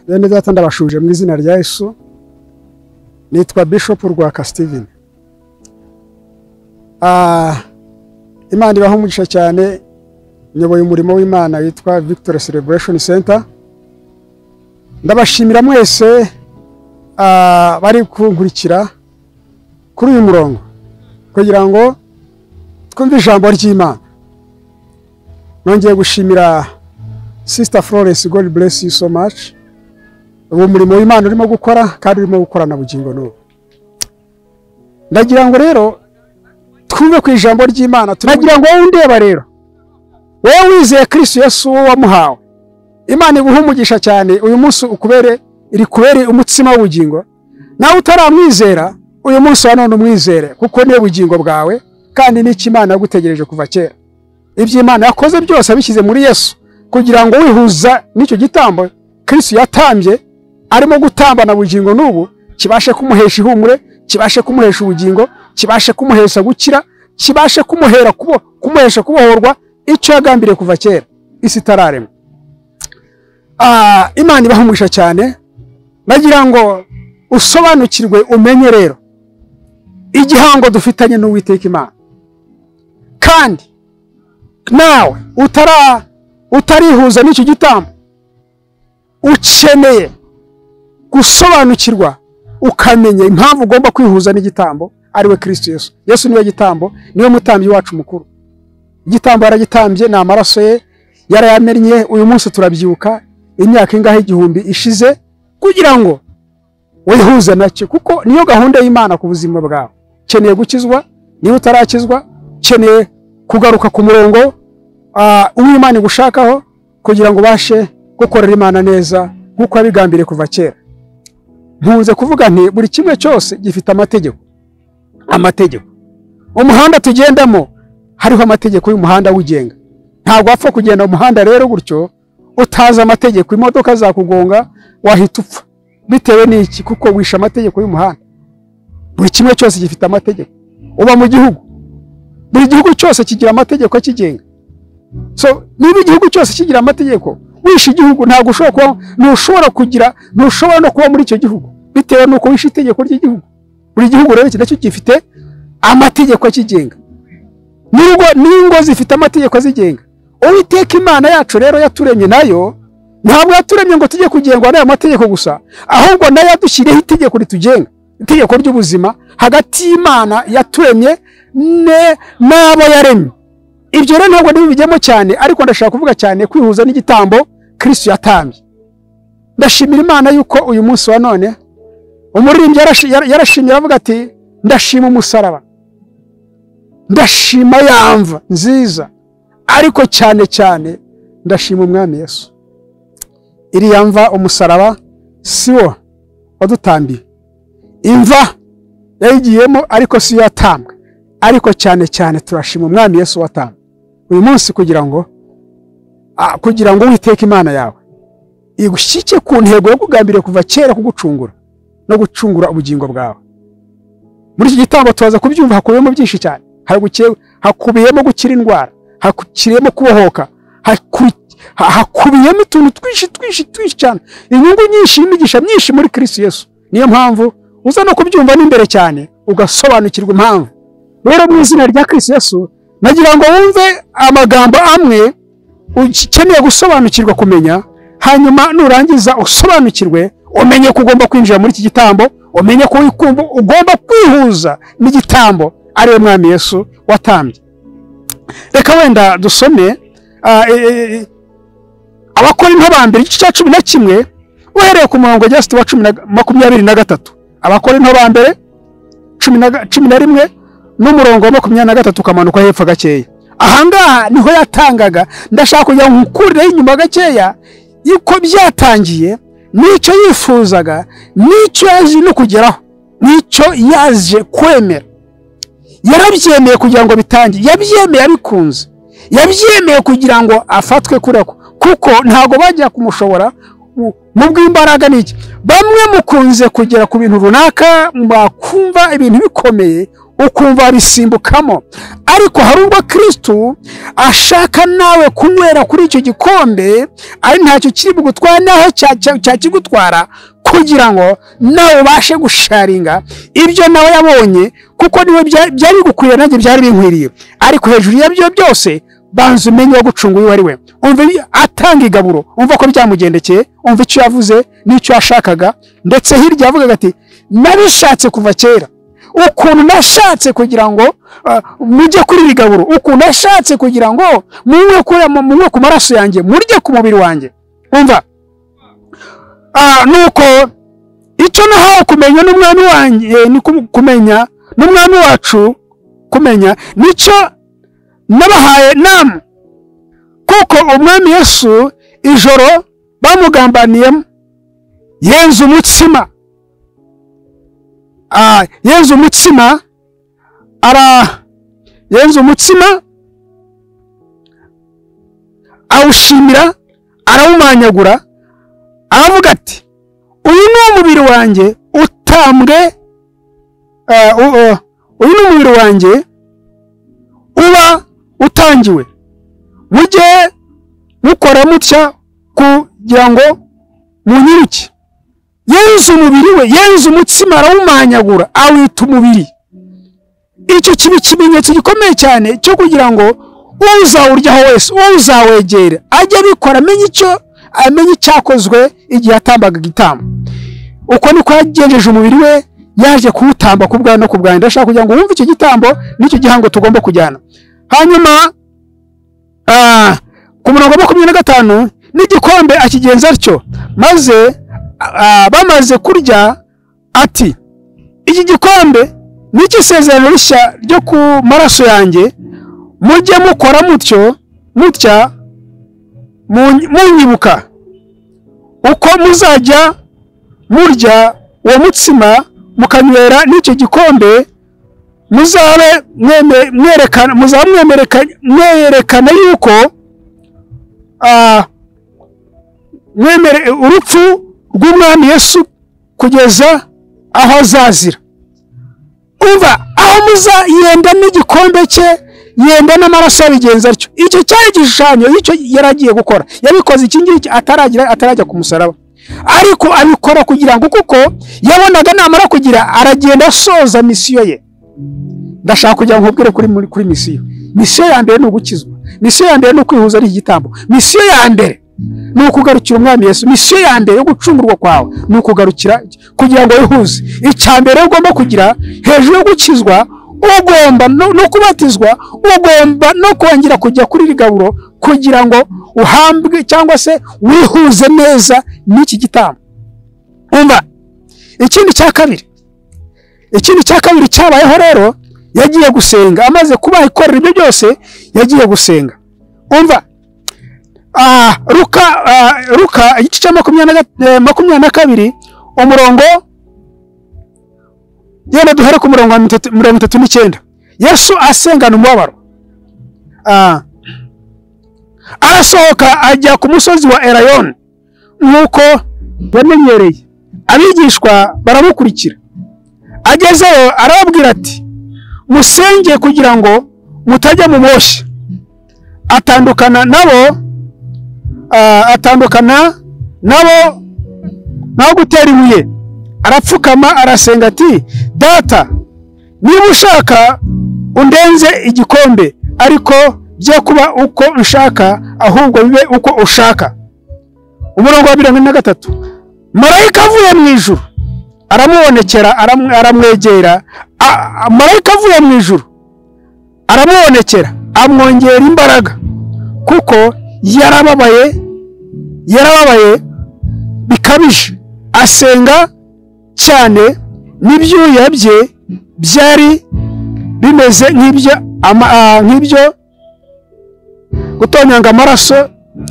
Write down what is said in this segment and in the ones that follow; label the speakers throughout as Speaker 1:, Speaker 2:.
Speaker 1: Bene data ndabashuje mu izina rya Yesu. Nitwa Bishop Rwaka Steven. Imana ibaha umugisha cyane. Nyoboye umurimo w'Imana witwa Victory Celebration Center. Ndabashimira mwese bari kunkurikira kuri uyu murongo kugira ngo twumve ijambo ry'Imana. Nongeye gushimira Sister Florence, God bless you so much. Uwo murimo w'Imana urimo gukora kandi urimo gukora na bugingo n'ubu. Ndagira ngo rero twumve ku ijambo ry'Imana. Turagira ngo wowe undeba rero, wowe wizeye Kristo Yesu wamuhawe, Imana iguhe umugisha cyane. Uyu munsi ukubere iri kubere umutsima w'ubugingo. Nawe utaramwizera uyu munsi wa none umwizere, kuko niwe bugingo bwawe kandi n'icyo Imana yagutegereje kuva kera. Ibyo Imana yakoze byose abishyize muri Yesu kugira ngo wihuza n'icyo gitambo Kristo yatambye, arimo gutamba na bugingo n'ubu, kibashe kumuhesha ihumure, kibashe kumuhesha ubugingo, kibashe kumuhesha gukira, kibashe kumuhera kumuhesha kubohorwa, icyo yagambiriye kuva kera isi itararemwa. Imana ibaha umugisha cyane. Nagira ngo usobanukirwe umenye rero igihango dufitanye n'Uwiteka Imana. Kandi nawe utarihuza n'icyo gitambo, ukeneye gusobanukirwa ukamenya impamvu ugomba kwihuza n'igitambo ariwe Kristo Yesu. Yesu niwe gitambo, niwe mutambyi wacu mukuru. Igitambo yaragitambye, ni amaraso ye yarayamennye. Uyu munsi turabyibuka imyaka ingahe 1000 ishize, kugira ngo wihuze nacyo, kuko niyo gahunda y'Imana ku buzima bwawe. Ukeneye gukizwa, niba utarakizwa, ukeneye kugaruka ku murongo uw'Imana igushakaho kugira ngo ubashe gukorera Imana neza nk'uko yabigambiriye kuva kera. Nkunze kuvuga nti buri kimwe cyose gifite amategeko. Amategeko. Umuhanda tugendamo hariho amategeko y'umuhanda ugenga. Ntabwo wapfa kugenda mu muhanda rero gutyo utazi amategeko, imodoka zakugonga wahita upfa. Bitewe n'iki? Kuko wishe amategeko y'umuhanda. Buri kimwe cyose gifite amategeko. Uba mu gihugu, buri gihugu cyose kigira amategeko akigenga. So niba igihugu cyose kigira amategeko, wishe igihugu ntabwo ushobora kuba, ntushobora kugira, ntushobora no kuba muri icyo gihugu bitewe n'uko wishe itegeko ry'igihugu. Buri gihugu rero nacyo gifite amategeko akigenga. N'ingo zifite amategeko azigenga. Uwiteka Imana yacu rero yaturemye nayo, ntabwo yaturemye ngo tujye kugengwa n'ayo mategeko gusa, ahubwo nayo yadushyiriyeho itegeko ritugenga, itegeko ry'ubuzima hagati y'Imana yaturemye n'abo yaremye. Ibyo rero ntabwo ndibijyemo cyane, ariko ndashaka kuvuga cyane kwihuza n'igitambo Kristo yatambye. Ndashimira Imana yuko uyu munsi wa none umuririmbyi yarashimye aravuga ati ndashima umusaraba, ndashima yamva nziza, ariko cyane cyane ndashima Umwami Yesu. Iriya mva umusaraba siwo wadutambiye, imva yayigiyemo ariko si yatambwe, ariko cyane cyane turashima Umwami Yesu watambwe uyu munsi kugira ngo Uwiteka Imana yawe igushyike ku ntego yo kugambiriye kuva kera kugucungura no gucungura ubugingo bwawe. Muri iki gitambo tubaza kubyumva, hakubiyemo byinshi cyane. Hakubiyemo gukira indwara, hakubiyemo kubohoka, hakubiyemo utuntu twinshi twinshi twinshi cyane, inyungu nyinshi, imigisha myinshi muri Kristo Yesu. Niyo mpamvu uza no kubyumva n'imbere cyane ugasobanukirwa impamvu. Rero mu izina rya Kristo Yesu nagira ngo wumve amagambo amwe ukeneye gusobanukirwa kumenya, hanyuma nurangiza usobanukirwe umenye ko ugomba kwinjira muri iki gitambo, umenye ko ugomba kwihuza n'igitambo ariwe Mwami Yesu watambye. Reka wenda dusome Abakorinto ba mbere igice cya 11 uhereye ku murongo just wa 23. Abakorinto ba mbere 11 n'umurongo wa 23 ukamanuka hepfo gakeya. Ahangaha niho yatangaga. Ndashaka kugira ngo nkurire inyuma gakeya yuko byatangiye, n'icyo yifuzaga, n'icyo yaje no kugeraho, n'icyo yaje kwemera. Yarabyemeye kugira ngo bitange, yabyemeye abikunze, yabyemeye kugira ngo afatwe kurako, kuko ntago bajya kumushobora mu bw'imbaraga n'iki. Bamwe mukunze kugera ku bintu runaka, bakumva ibintu bikomeye, ukumva bisimbukamo. Ariko hari ubwo Kristo ashaka nawe kunywera kuri icyo gikombe ari ntacyo kiri bugutwara, naho cyakigutwara, kugira ngo nawe ubashe gusharinga ibyo nawe yabonye, kuko niwe byari bigukwiriye, nanjye byari binkwiriye. Ariko hejuru y'ibyo byose banza umenye uwagucunguye uwo ari we. Umva atanga igaburo, umva ko byamugendekeye, umva icyo yavuze n'icyo yashakaga. Ndetse hirya yavugaga ati nabishatse kuva kera, ukuntu nashatse kugira ngo mujye kuri iri gaburo, ukuntu nashatse kugira ngo munywe ku maraso yanjye, murye ku mubiri wanjye. Umva nuko icyo nahawe kumenya n'umwami wanjye, ni kumenya n'umwami wacu, kumenya nicyo nabahaye namwe, kuko umwami Yesu ijoro bamugambaniyemo yenze umutsima, yenze umutsima awushimira, arawumanyagura, aravuga ati uyu ni umubiri wanjye utambwe, uyu ni umubiri wanjye uba utangiwe, mujye mukora mutya kugira ngo munyiruke. Yenze umubiri we, yenze umutsima arawumanyagura, awita umubiri. Icyo kiba ikimenyetso gikomeye cyane cyo kugira ngo uzawuryaho wese, uzawegera, ajye abikora amenye icyo, amenye icyakozwe igihe yatambaga igitambo. Uko niko yagenjeje umubiri we, yaje kuwutamba ku bwawe no ku bwanjye. Ndashaka kugira ngo wumve icyo gitambo n'icyo gihango tugomba kujyana. Hanyuma ku murongo wa 25, n'igikombe akigenza atyo, maze bamaze kurya ati iki gikombe ni icy'isezerano rishya ryo ku maraso yanjye, mujye mukora mutyo mutya munyibuka. Uko muzajya murya uwo mutsima mukanywera n'icyo gikombe, muzabe mwerekana yuko urupfu rw'umwami Yesu kugeza aho azazira. Umva aho muza yenda n'igikombe cye, yenda n'amaraso abigenza atyo. Icyo cyari igishushanyo y'icyo yaragiye gukora. Yabikoze iki ngiki atarajya ku musaraba, ariko abikora kugira ngo, kuko yabonaga namara kugira aragenda asoza misiyo ye. Ndashaka kugira ngo nkubwire kuri misiyo. Misiyo ya mbere ni ugukizwa, misiyo ya mbere ni ukwihuza n'igitambo, misiyo ya mbere ni ukugarukira umwami Yesu, misiyo ya mbere yo gucungurwa kwawe ni ukugarukira kugira ngo wihuze. Icya mbere ugomba kugira hejuru yo gukizwa, ugomba no kubatizwa, ugomba no kongera kujya kuri iri gaburo kugira ngo uhambwe cyangwa se wihuze neza n'iki gitambo. Umva ikindi cya kabiri cyabayeho rero, yagiye gusenga. Amaze kubaha ikorera ibyo byose, yagiye gusenga. Umva Luka igice cya 22 umurongo, yenda duhere ku murongo wa 39. Yesu asengana umubabaro, arasohoka ajya ku musozi wa Elayono nk'uko yamenyereye, abigishwa baramukurikira. Agezeyo arababwira ati musenge kugira ngo mutajya mu moshya. Atandukana nabo nkaho gutera ibuye, arapfukama arasenga ati data, niba ushaka undenze igikombe, ariko bye kuba uko nshaka, ahubwo bibe uko ushaka. Umurongo wa 43, marayika avuye mu ijuru aramubonekera, aramwegera. Marayika avuye mu ijuru aramubonekera, amwongera imbaraga, kuko yarababaye bikabije, asenga cyane, n'ibyuya bye byari bimeze nk'ibyo gutonyanga amaraso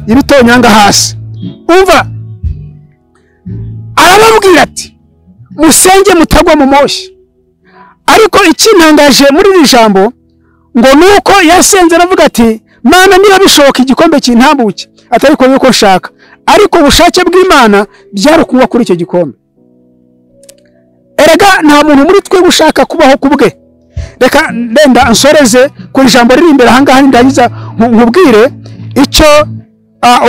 Speaker 1: y'ibitonyanga hasi. Umva arababwira ati musenge mutagwa mu moshya. Ariko ikintangaje muri iri jambo ngo nuko yasenze aravuga ati Mana, niba bishoboka igikombe kintambuke, atari ko yuko nshaka, ariko ubushake bw'Imana byari kunywa kuri icyo gikombe. Erega nta muntu muri twe ushaka kubaho kubwe, Reka ndenda nsoreze ku ijambo riri imbere ahangaha, ndangiza nkubwire icyo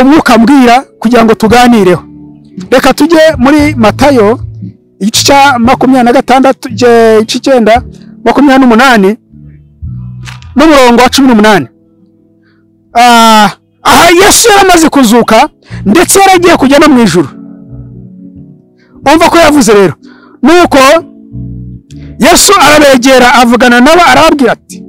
Speaker 1: umwuka ambwira kugira ngo tuganireho. Reka tujye muri Matayo igice cya 26, igice 9, 28 n'umurongo wa 18. Aha Yesu yaramaze kuzuka ndetse yaragiye kujya no mu ijuru. Umva ko yavuze rero, nuko Yesu arabegera avugana nabo arababwira ati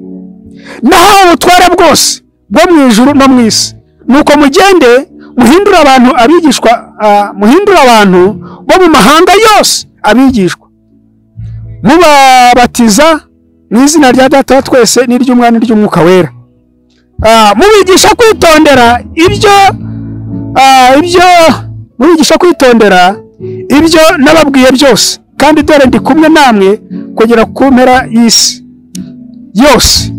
Speaker 1: nahawe ubutware bwose bwo mu ijuru no mu isi, nuko mugende muhindure abantu abigishwa, muhindure abantu bo mu mahanga yose abigishwa, mubabatiza mu izina rya Data wa twese n'iry'Umwana n'iry'Umwuka Wera, mubigisha kwitondera ibyo mubigisha kwitondera ibyo nababwiye byose, kandi dore ndi kumwe namwe kugera ku mpera y'isi yose,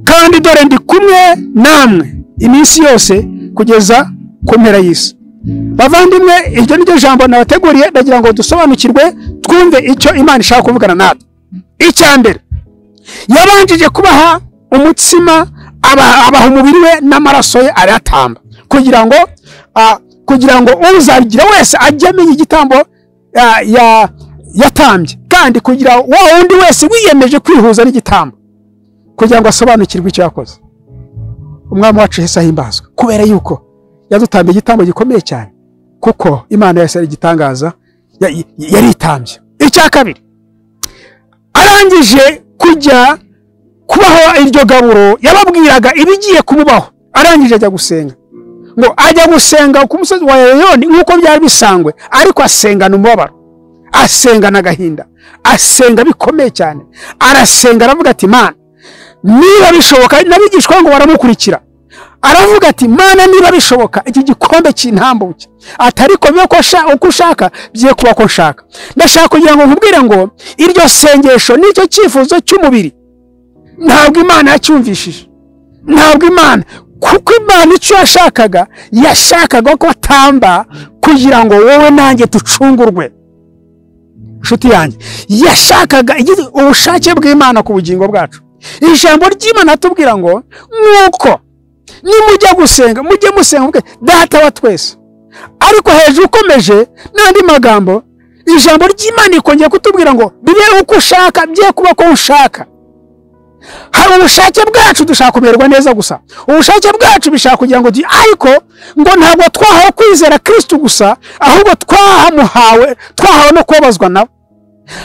Speaker 1: kandi dore ndi kumwe namwe iminsi yose kugeza ku mpera y'isi. Bavandimwe, iryo ni ryo jambo nabateguriye, ndagira ngo dusobanukirwe twumve icyo Imana ishaka kuvugana natwe. Icya mbere, yabanjije kubaha umutsima, abaha umubiri we n'amaraso ye arayatamba, kugira ngo uzabigira wese ajye amenya igitambo yatambye, kandi kugira wa wundi wese wiyemeje kwihuza n'igitambo kugira ngo asobanukirwe icyo yakoze. Umwami wacu Yesu ahimbazwe, kubera yuko yadutambiye igitambo gikomeye cyane, kuko Imana yose ari igitangaza, yaritambye. Icya kabiri, arangije kujya kubaho iryo gaburo, yababwiraga ibigiye kumubaho, arangije ajya gusenga. Ngo ajya gusenga ku musozi wa Elayono nk'uko byari bisangwe, ariko asengana umubabaro, asengana agahinda, asenga bikomeye cyane. Arasenga aravuga ati Mana niba bishoboka, n'abigishwa ngo baramukurikira, aravuga ati Mana niba bishoboka iki gikombe kintambuke, atariko bibe uko ushaka bye kuba ko nshaka. Ndashaka kugira ngo nkubwire ngo iryo sengesho nicyo cyifuzo cy'umubiri, ntabwo Imana yacyumvishije, ntabwo Imana, kuko Imana icyo yashakaga, yashakaga ko atamba kugira ngo wowe nanjye ducungurwe. Nshuti yanjye, yashakaga ubushake bw'Imana ku bugingo bwacu. Ijambo ry'Imana atubwira ngo nuko nimujya gusenga mujye musenga muvuge Data wa twese. Ariko hejuru ukomeje n'andi magambo, ijambo ry'Imana ikongera kutubwira ngo bibe uko ushaka bye kuba ko ushaka. Hari ubushake bwacu dushaka kumererwa neza gusa, ubushake bwacu bishaka kugira ngo ariko ngo ntabwo twahawe kwizera Kristo gusa, ahubwo twahamuhawe, twahawe no kubabazwa nawe.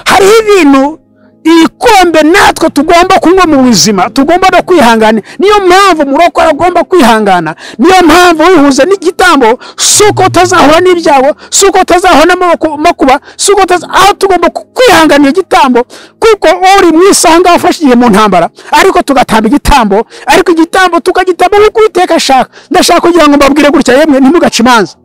Speaker 1: Hari ibintu ibikombe natwe tugomba kunywa mu buzima, tugomba no kwihangana. Niyo mpamvu murokora agomba kwihangana, niyo mpamvu wihuza n'igitambo, suko utazahura n'ibyago, suko utazahura n'amakuba, suko aho tugomba kwihangana igitambo, kuko uri mu isanga wafashe mu ntambara, ariko tugatamba igitambo, ariko igitambo tukagitamba nk'uko Uwiteka ashaka. Ndashaka kugira ngo mbabwire gutya, yemwe ntimugace imanza,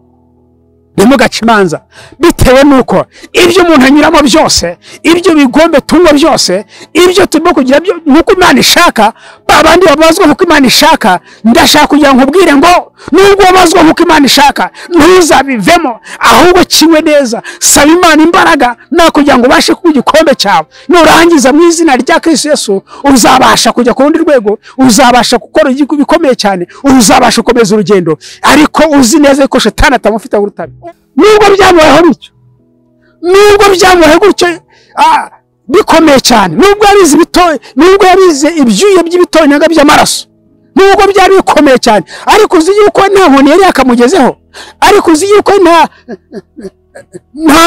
Speaker 1: ntimugace imanza bitewe nuko ibyo umuntu anyuramo byose, ibyo bigombe tunywa byose, ibyo turimo kugira nuko Imana ishaka, babandi babazwa nkuko Imana ishaka. Ndashaka kugira ngo nkubwire ngo nubwo wabazwa nkuko Imana ishaka ntuzabivemo, ahubwo kinywe neza, saba Imana imbaraga na kugira ngo ubashe kunywa igikombe cyawe. Nurangiza mu izina rya Kristo Yesu uzabasha kujya ku rundi rwego, uzabasha gukora ibikomeye cyane, uzabasha gukomeza urugendo, ariko uzi neza ko Shetani atamufite urutabi. Nubwo byamubayeho bityo, nubwo byamubayeho gutyo bikomeye cyane, nubwo yarize nubwo yarize ibyuya by'ibitonyanga by'amaraso, nubwo byari bikomeye cyane, ariko uzi yuko nta nkoni yari yakamugezeho, ariko uzi yuko nta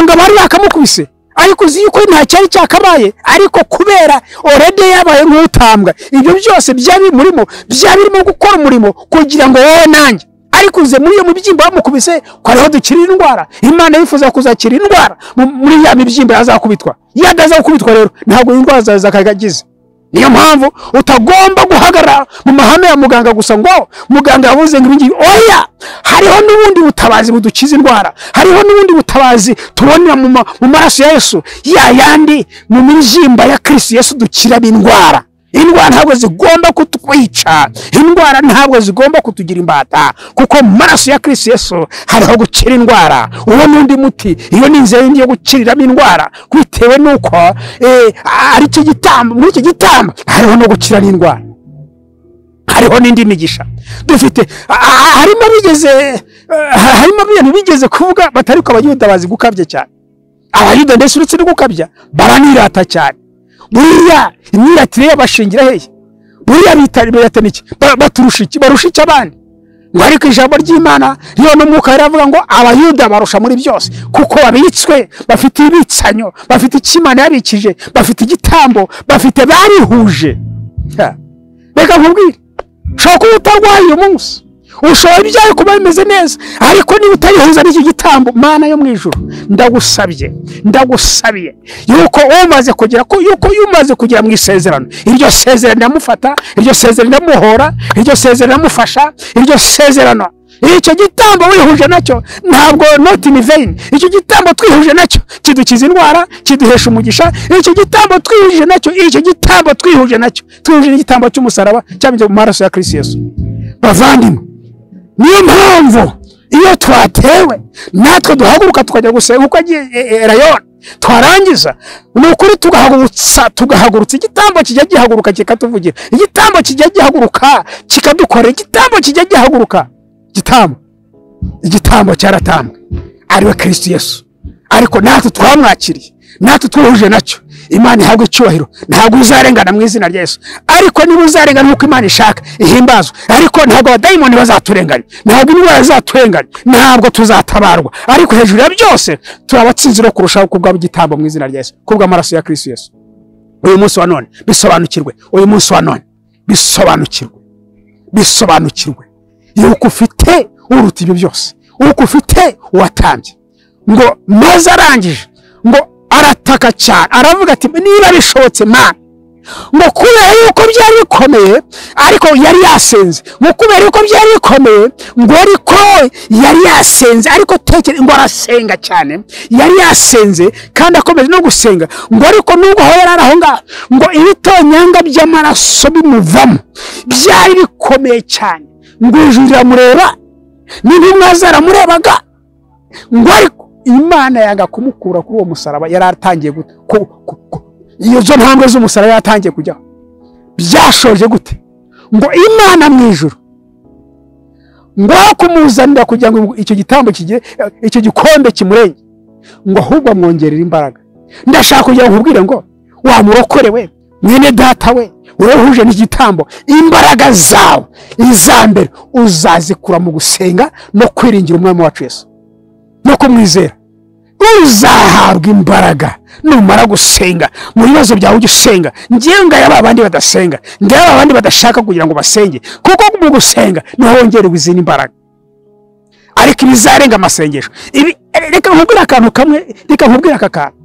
Speaker 1: ngabo yari yakamukubise, ariko uzi yuko nta cyari cyakabaye, ariko kubera already yabaye nk'utambwa, ibyo byose byari murimo, byari birimo gukora umurimo kugira ngo wowe nanjye. Ariko uze muri iyo mibyimba bamukubise ko ariho dukirira indwara. Imana yifuza kuzakira indwara muri ya mibyimba yazakubitwa. Iyo adaza gukubitwa rero ntabwo indwara zakagize. Niyo mpamvu utagomba guhagarara mu mahame ya muganga gusa ngo muganga yavuze ngo ibingibi, oya, hariho n'ubundi butabazi budukiza indwara, hariho n'ubundi butabazi tubonera mu maraso ya Yesu, ya yandi mu mibyimba ya Kristo Yesu dukira indwara. Indwara ntabwo zigomba kutwica, indwara ntabwo zigomba kutugira imbata, kuko mu maraso ya Kristo Yesu hariho gukira indwara. Uwo n'undi muti, iyo ni inzira yindi yo gukiriramo indwara, bitewe n'uko ari cyo gitambo. Muri icyo gitambo hariho no gukira n'indwara, hariho n'indi migisha dufite. Harimo bigeze, harimo ibintu bigeze kuvuga batari ko Abayuda bazi gukabya cyane. Abayuda ndetse uretse no gukabya baranirata cyane. Buriya imyiratire y'abashingira hehe? Buriya bitaribirata niki? Baturusha iki? Barusha iki abandi? Ngo ariko ijambo ry'Imana riyo n'umwuka yaravuga ngo Abayuda barusha muri byose, kuko babitswe, bafite ibitsanyo, bafite ikimana yabikije, bafite igitambo, bafite barihuje. Reka nkubwire, ushobora kuba utarwaye uyu munsi, ushobora ibyawe kuba bimeze neza, ariko niba utarihuza n'iki gitambo, Mana yo mu ijuru, ndagusabye, ndagusabiye yuko umaze kugera ko yuko umaze kugera mu isezerano, iryo sezerano riramufata, iryo sezerano riramuhora, iryo sezerano riramufasha, iryo sezerano, icyo gitambo wihuje nacyo ntabwo not in vain. Icyo gitambo twihuje nacyo kidukiza indwara, kiduhesha umugisha. Icyo gitambo twihuje nacyo, icyo gitambo twihuje nacyo, twihuje n'igitambo cy'umusaraba cyamenye mu maraso ya Kristo Yesu. Bavandimwe, niyo mpamvu iyo twatewe natwe duhaguruka tukajya gusenga uko agiye Erayoni, twarangiza ni ukuri tugahagurutsa igitambo kijya gihaguruka kikatuvugira, igitambo kijya gihaguruka kikadukora, igitambo kijya gihaguruka. Igitambo, igitambo cyaratambwe ariwe Kristo Yesu, ariko natwe twamwakiriye, natwe twihuje nacyo. Imana ihabwe icyubahiro. Ntabwo uzarengana mu izina rya Yesu, ariko niba uzarengana nk'uko Imana ishaka ihimbazwe. Ariko ntabwo abadayimoni bazaturenganya, ntabwo indwara zizaturenganya, ntabwo tuzatabarwa, ariko hejuru ya byose turabatsinzi no kurushaho kubw'igitambo mu izina rya Yesu, kubw'amaraso ya Kristo Yesu. Uyu munsi wa none bisobanukirwe, uyu munsi wa none bisobanukirwe, bisobanukirwe yuko ufite uruta ibyo byose, uko ufite uwatambye. Ngo maze arangije ngo arataka cyane, aravuga ati niba bishobotse Mana, ngo kubera yuko byari bikomeye, ariko yari yasenze, ngo kubera yuko byari bikomeye, ngo ariko yari yasenze, ariko tekere ngo arasenga cyane, yari yasenze kandi akomeje no gusenga, ngo ariko nubwo aho yari ari aho ngaho, ngo ibitonyanga by'amaraso bimuvamo byari bikomeye cyane, ngo ijuru riramureba n'intumwa zaramurebaga, ngo ariko Imana yanga kumukura kuri uwo musaraba yari atangiye izo ntambwe z'umusaraba yari atangiye kujyaho. Byashoje gute? Ngo Imana mu ijuru ngo kumuzanira kugira ngo icyo gitambo kigire, icyo gikombe kimurenge, ngo ahubwo amwongerera imbaraga. Ndashaka kugira ngo nkubwire ngo wa murokore we, mwene data we, wowe n'igitambo, imbaraga zawe iza mbere uzazikura mu gusenga no kwiringira Umwami wacu Yesu no kumwizera. Uzahabwa imbaraga numara gusenga. Mu bibazo byawe ujye usenga. Ngewe ngaya ba bandi badasenga, ngaya ba bandi badashaka kugira ngo basenge, kuko mu gusenga niho wongererwa izindi mbaraga. Ariko ibizarenga amasengesho, ibi reka nkubwire akantu kamwe, reka nkubwire aka kantu,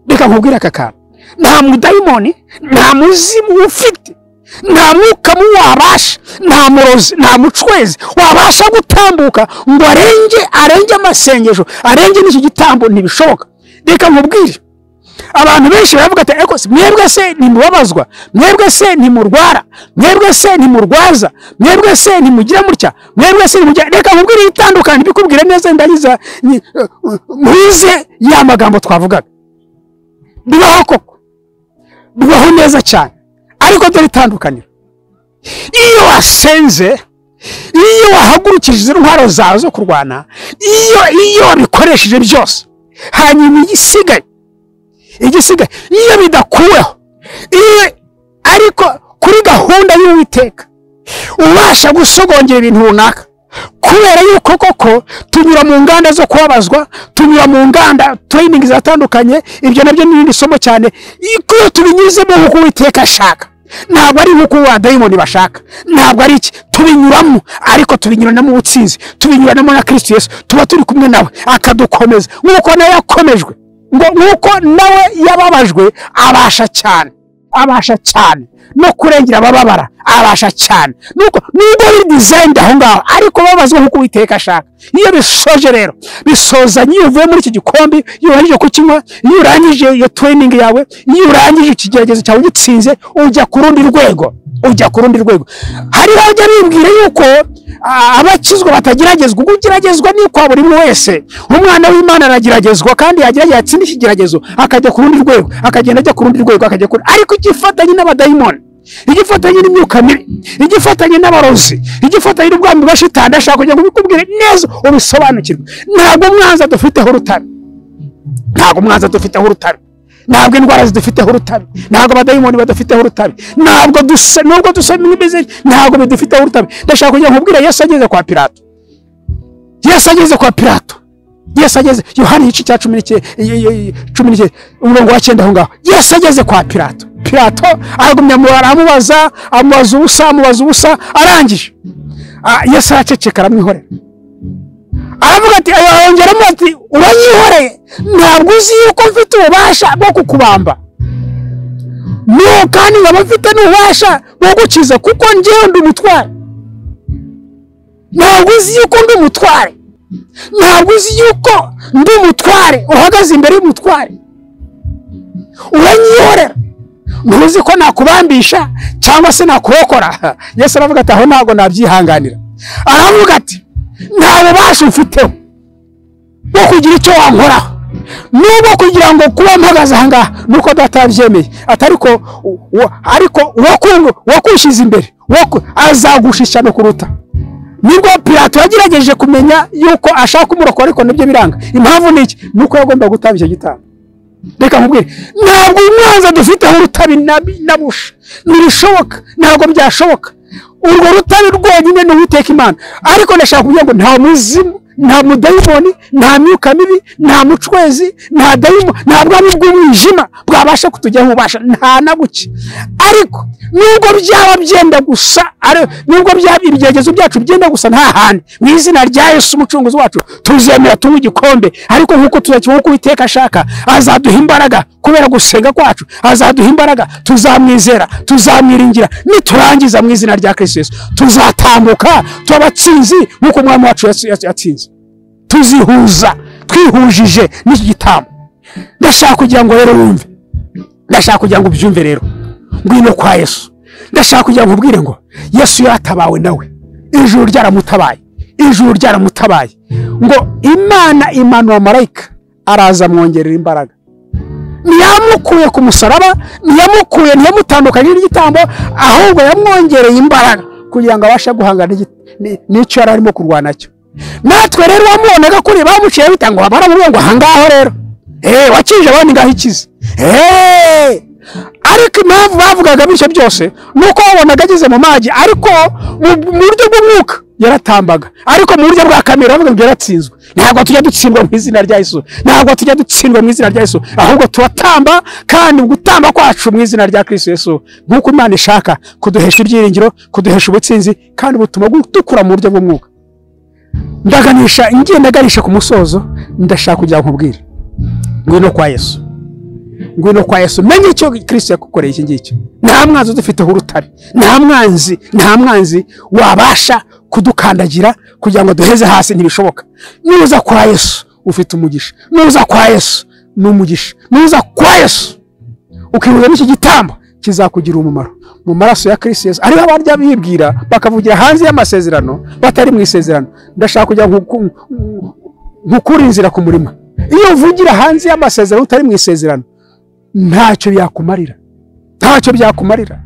Speaker 1: reka nkubwire aka kantu. Nta mudayimoni, nta muzimu ufite, nta mwuka mubi wabasha, nta murozi, nta mucwezi wabasha gutambuka ngo arenge amasengesho, arenge n'iki gitambo, ntibishoboka. Reka nkubwire, abantu benshi baravuga ati ariko mwebwe se ntimubabazwa, mwebwe se ntimurwara, mwebwe se ntimurwaza, mwebwe se ntimugira mutya, mwebwe se ntimugira. Reka nkubwire itandukanye, bikubwire neza, ndagiza mwize ya magambo twavugaga. Bibaho koko, bibaho neza cyane, ariko dore itandukaniro. Iyo wasenze, iyo wahagurukije intwaro zawe zo kurwana, iyo wabikoresheje byose, hanyuma igisigaye, iyo bidakuweho, iyo ariko kuri gahunda y'Uwiteka ubasha gusogongera ibintu runaka, kubera yuko koko tunyura mu nganda zo kubabazwa, tunyura mu nganda training zatandukanye, ibyo nabyo ni somo cyane. Iyo tubinyuzemo nk'uko Uwiteka ashaka, ntabwo ari nk'uko abadayimoni bashaka, ntabwo ari iki, tubinyuramo, ariko tubinyuranamo ubutsinzi, tubinyuranamo na Kristo Yesu, tuba turi kumwe nawe akadukomeza nk'uko nawe yakomejwe, ngo nk'uko nawe yababajwe abasha cyane. Abasha cyane no kurengera abababara, abasha cyane nuko nubwo biri designed aho ngaho, ariko babazwa nk'uko Uwiteka ashaka. Iyo bisoje rero, bisoza iyo uvuye muri iki gikombe, iyo urangije kukinywa, iyo urangije iyo training yawe, iyo urangije ikigeragezo cyawe ugitsinze, ujya ku rundi rwego, ujya ku rundi rwego. Hariho abajya bibwira yuko abakizwa batageragezwa. Ugeragezwa ni kwa buri umwe wese. Umwana w'Imana arageragezwa, kandi yagerageza atsinda ikigeragezo akajya ku rundi rwego, akagenda ajya ku rundi rwego, akajya ku, ariko igifatanye n'abadayimoni, igifatanye n'imyuka mibi, igifatanye n'abarozi, igifatanye n'ubwami bwa shitani, ashaka kugira ngo ubikubwire neza ubisobanukirwe. Ntabwo umwanzi adufiteho urutare, ntabwo umwanzi adufiteho urutare, ntabwo indwara zidufiteho urutabi, ntabwo abadayimoni badufiteho urutabi, ntabwo dusa, nubwo dusa n'imeze, ntabwo bidufiteho urutabi. Ndashaka kugira ngo nkubwire, Yesu ageze kwa Pilato, Yesu ageze kwa Pilato, Yesu ageze, Yohani igice cya 19 umurongo wa 9 aho ngaho, Yesu ageze kwa Pilato, Pilato aragumya aramubaza, amubaza ubusa, amubaza ubusa, arangije Yesu araceceka, aramwihorera. Aravuga ati, ayongeramo ati, uranyihoreye, ntabwo uzi yuko mfite ububasha bwo kukubamba, no kandi nkaba mfite n'ububasha bwo gukiza, kuko njyewe ndi umutware. Ntabwo uzi yuko ndi umutware, ntabwo uzi yuko ndi umutware, uhagaze imbere y'umutware, uranyihorera, ntuzi ko nakubambisha cyangwa se nakurokora. Yesu aravuga ati, aho ntabwo nabyihanganira. Aravuga ati, nta bubasha mfiteho bwo kugira icyo wankoraho, nubwo kugira ngo kuba mpagaze aha ngaha nuko data yabyemeye, ariko uwakushyize imbere azagushisha no kuruta. Nibwo Pilato yagerageje kumenya yuko ashaka kumurokora, ariko nibyo biranga. Impamvu ni iki? Nuko yagomba gutamba icyo gitambo. Reka nkubwire, ntabwo umwanzi adufiteho urutabi na busha, ntibishoboka, ntabwo byashoboka. Urwo rutabi rwonyine ni Uwiteka Imana. Ariko ndashaka kuvuga ngo nta muzimu, nta mudayimoni, nta myuka mibi, nta mucwezi, nta dayimoni, nta bwami bw'umwijima bwabasha kutujyaho ububasha, nta na buke. Ariko nubwo byaba byenda gusa, nubwo byaba ibigeragezo byacu byenda gusa, nta hantu mu izina rya Yesu umucunguzi wacu tuzemera tunywe igikombe, ariko nkuko tuzakinywa uko Uwiteka ashaka, azaduha imbaraga kubera gusenga kwacu, azaduha imbaraga, tuzamwizera, tuzamwiringira, niturangiza mu izina rya Kristo Yesu tuzatambuka tubatsinzi nkuko umwami wacu yatsinze. Tuzihuza, twihujije n'iki gitambo. Ndashaka kugira ngo rero wumve, ndashaka kugira ngo ubyumve rero, ngwino kwa Yesu. Ndashaka kugira ngo ubwire ngo Yesu yaratabawe nawe, ijuru ryaramutabaye, ijuru ryaramutabaye, ngo Imana imanura marayika araza amwongerera imbaraga. Ntiyamukuye ku musaraba, ntiyamukuye, ntiyamutandukanye n'igitambo, ahubwo yamwongereye imbaraga kugira ngo abashe guhangana n'icyo yari arimo kurwana cyo. Natwe rero wamubonaga kuri bamuciye bitangwa, baramubwira ngo aha ngaho rero, wakije abandi ngaho ikize. Ariko impamvu bavugaga bityo byose nuko wabonaga ageze mu magi, ariko mu buryo bw'umwuka yaratambaga, ariko mu buryo bwa kamera bavuga ngo yaratsinzwe. Ntabwo tujya dutsindwa mu izina rya Yesu, ntabwo tujya dutsindwa mu izina rya Yesu, ahubwo turatamba, kandi gutamba kwacu mu izina rya Kristo Yesu nkuko Imana ishaka kuduhesha ibyiringiro, kuduhesha ubutsinzi, kandi butuma dukura mu buryo bw'umwuka. Ndaganisha, ngiye ndaganisha ku musozo, ndashaka kugira ngo nkubwire, ngwino kwa Yesu, ngwino kwa Yesu, menye icyo Kristo yakukoreye iki ngicyo. Nta mwanzi udufiteho urutare, nta mwanzi, nta mwanzi wabasha kudukandagira kugira ngo duheze hasi, ntibishoboka. Nuza kwa Yesu ufite umugisha, nuza kwa Yesu ni umugisha, nuza kwa Yesu ukihuza n'iki gitambo kizakugira umumaro mu maraso ya Kristo Yesu. Ariho abarya bibwira bakavugira hanze y'amasezerano, batari mu isezerano. Ndashaka kugira ngo nkukure inzira ku murima. Iyo uvugira hanze y'amasezerano utari mu isezerano, ntacyo byakumarira, ntacyo byakumarira,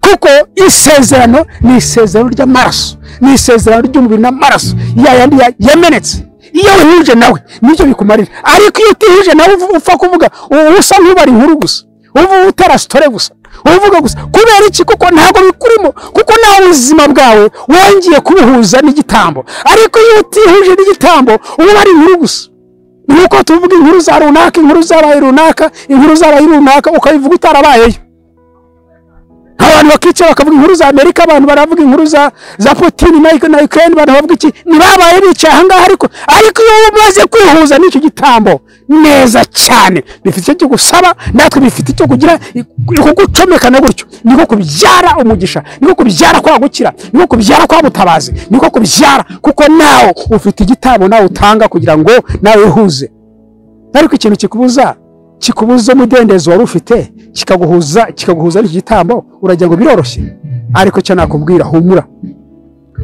Speaker 1: kuko isezerano ni isezerano ry'amaraso, ni isezerano ry'umubiri n'amaraso ya yandi yamenetse. Iyo wihuje nawe nicyo bikumarira, ariko iyo utihuje nawe upfa kuvuga usa nk'ubari inkuru gusa, uba utarasitore gusa, uvuga gusa. Kubera iki? Kuko ntabwo bikurimo, kuko nawe ubuzima bwawe wongeye kubuhuza n'igitambo. Ariko iyo utihuje n'igitambo uba ari inkuru gusa. Nuko tuvuga inkuru za runaka, inkuru zabaye runaka, inkuru zabaye runaka, ukabivuga utarabayeyo. Abantu bakica bakavuga inkuru za Amerika, abantu baravuga inkuru za Putin na Ukraine, abantu bavuga iki, nibabaye bicaye aha ngaha. Ariko iyo umaze kwihuza n'icyo gitambo neza cyane, bifite icyo gusaba, natwe bifite icyo kugira, kugucomekana gutyo niko kubyara umugisha, niko kubyara kwa gukira, niko kubyara kwa butabazi, niko kubyara, kuko nawe ufite igitambo nawe utanga kugira ngo nawe uhuze. Ariko ikintu kikubuza umudendezo wari ufite, kikaguhuza n'iki gitambo, uragira ngo biroroshye. Ariko cyo nakubwira, humura,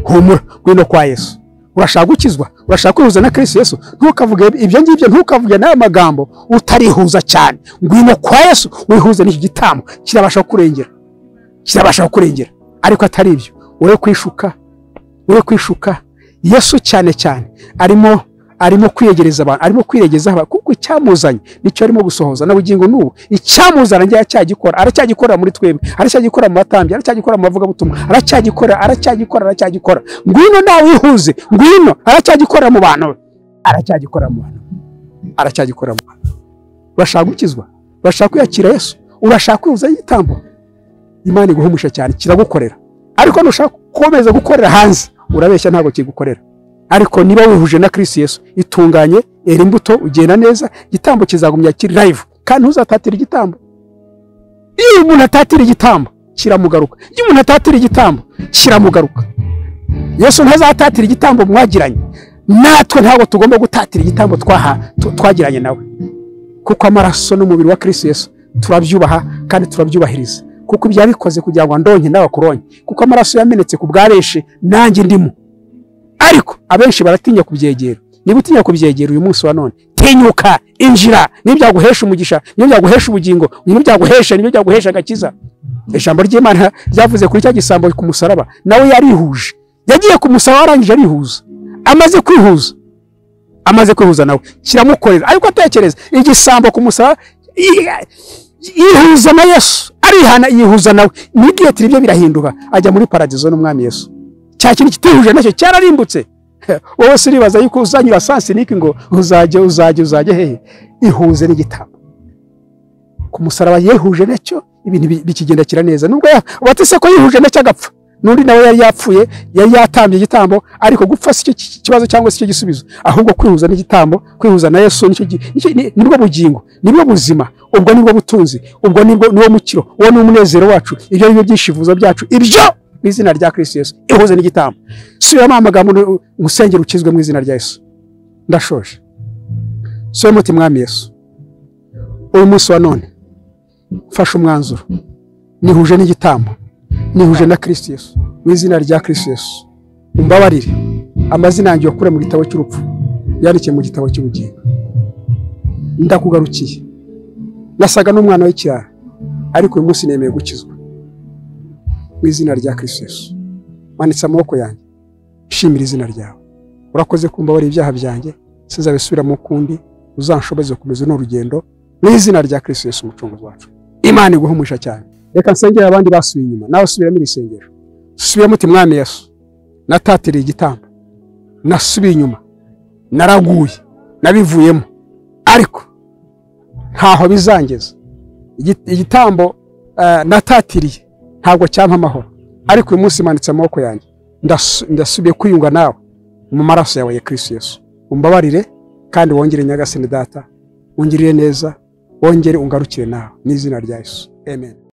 Speaker 1: humura, ngwino kwa Yesu. Urashaka gukizwa, urashaka kwihuza na Kristo Yesu, ntukavuge ibyo ngibyo, ntukavuge n'ayo magambo utarihuza cyane. Ngwino kwa Yesu wihuze n'iki gitambo, kirabasha kukurengera, kirabasha kukurengera. Ariko atari ibyo, wowe kwishuka, wowe kwishuka. Yesu cyane cyane arimo kwiyegereza abantu, arimo kwiregeza abantu, kuko icyamuzanye nicyo arimo gusohoza na bugingo n'ubu. Icyamuzana njye aracyagikora, aracyagikora muri twebwe, aracyagikora mu batambyi, aracyagikora mu bavugabutumwa, aracyagikora, aracyagikora, aracyagikora. Ngwino nawe wihuze, ngwino, aracyagikora mu bantu, aracyagikora mu bantu, aracyagikora mu bantu. Urashaka gukizwa, urashaka kwiyakira Yesu, urashaka kwihuza igitambo, Imana iguhumusha cyane, kiragukorera. Ariko nushaka gukomeza gukorera hanze, urabeshya, ntabwo kigukorera. Ariko niba wihuje na Kristo Yesu, itunganye, era imbuto, ugenda neza, igitambo kizagumya kiri live, kandi ntuzatatira igitambo. Iyo umuntu atatira igitambo kiramugaruka, iyo umuntu atatira igitambo kiramugaruka. Yesu ntazatatira igitambo mwagiranye, natwe ntabwo tugomba gutatira igitambo twagiranye nawe, kuko amaraso n'umubiri wa Kristo Yesu turabyubaha kandi turabyubahiriza, kuko ibyo yabikoze kugira ngo andonke nawe akuronke, kuko amaraso yamenetse ku bwa benshi nanjye ndimo. Ariko abenshi baratinya kubyegera. Niba utinya kubyegera uyu munsi wa none, tinyuka, injira. Niba byaguhesha umugisha, niba byaguhesha ubugingo, niba byaguhesha, niba byaguhesha agakiza. Ijambo ry'Imana ryavuze kuri cya gisambo ku musaraba, nawe yarihuje. Yagiye ku musaraba arangije arihuza. Amaze kwihuza, amaze kwihuza nawe kiramukorera. Ariko atekereza igisambo ku musaraba yihuza na Yesu, arihana, yihuza nawe. N'igihe ibyo birahinduka, ajya muri paradizo n'Umwami Yesu. Cya kintu kitihuje nacyo cyararimbutse. Wowe siribaza yuko uzanyura sansiniki ngo uzajye uzajye uzajye hehe? Ihuze n'igitambo. Ku musaraba yehuje nacyo, ibintu bikigendakira neza. Nubwo batise ko yihuje nacyo agapfa, n'undi nawe yari yapfuye, yari yatambye igitambo, ariko gupfa si cyo kibazo cyangwa si cyo gisubizo, ahubwo kwihuza n'igitambo, kwihuza na Yesu nicyo nibwo bugingo, nibwo buzima, ubwo nibwo butunzi, ubwo nibwo niwo mukiro, uwo ni umunezero wacu, ibyo nibyo byishivuzo byacu, ibyo mu izina rya Kristo Yesu. Ihuze n'igitambo. Subiramo amagambo musengero ukizwe mu izina rya Yesu. Ndashoje. Subiramo uti Mwami Yesu, uyu munsi wa none mfashe umwanzuro, nihuje n'igitambo, nihuje na Kristo Yesu, mu izina rya Kristo Yesu. Umbabarire amazina yanjye yakure mu gitabo cy'urupfu, yandike mu gitabo cy'ubugingo. Ndakugarukiye. Nasaga n'umwana w'ikirara, ariko uyu munsi nemeye gukizwa mu izina rya Kristo Yesu. Manitse amaboko yanjye, nshimira izina ryawe. Urakoze kumbabarira ibyaha byanjye, sinzabisubiramo ukundi, uzanshoboze gukomeza uno rugendo mu izina rya Kristo Yesu umucunguzi wacu. Imana iguhe cyane. Reka nsengere abandi basubiye inyuma, nawe subiramo iri sengesho. Subiramo uti Mwami Yesu, natatiriye igitambo, nasubiye inyuma, naraguye, nabivuyemo, ariko ntaho bizangeza. Igitambo natatiriye ntabwo cyampa amahoro, ariko uyu munsi manitse amaboko yanjye, ndasubiye kwiyunga nawe mu maraso yawe ya Kristo Yesu. Umbabarire kandi wongere Nyagasani Data, ungirire neza, wongere ungarukire nawe mu izina rya Yesu. Amen.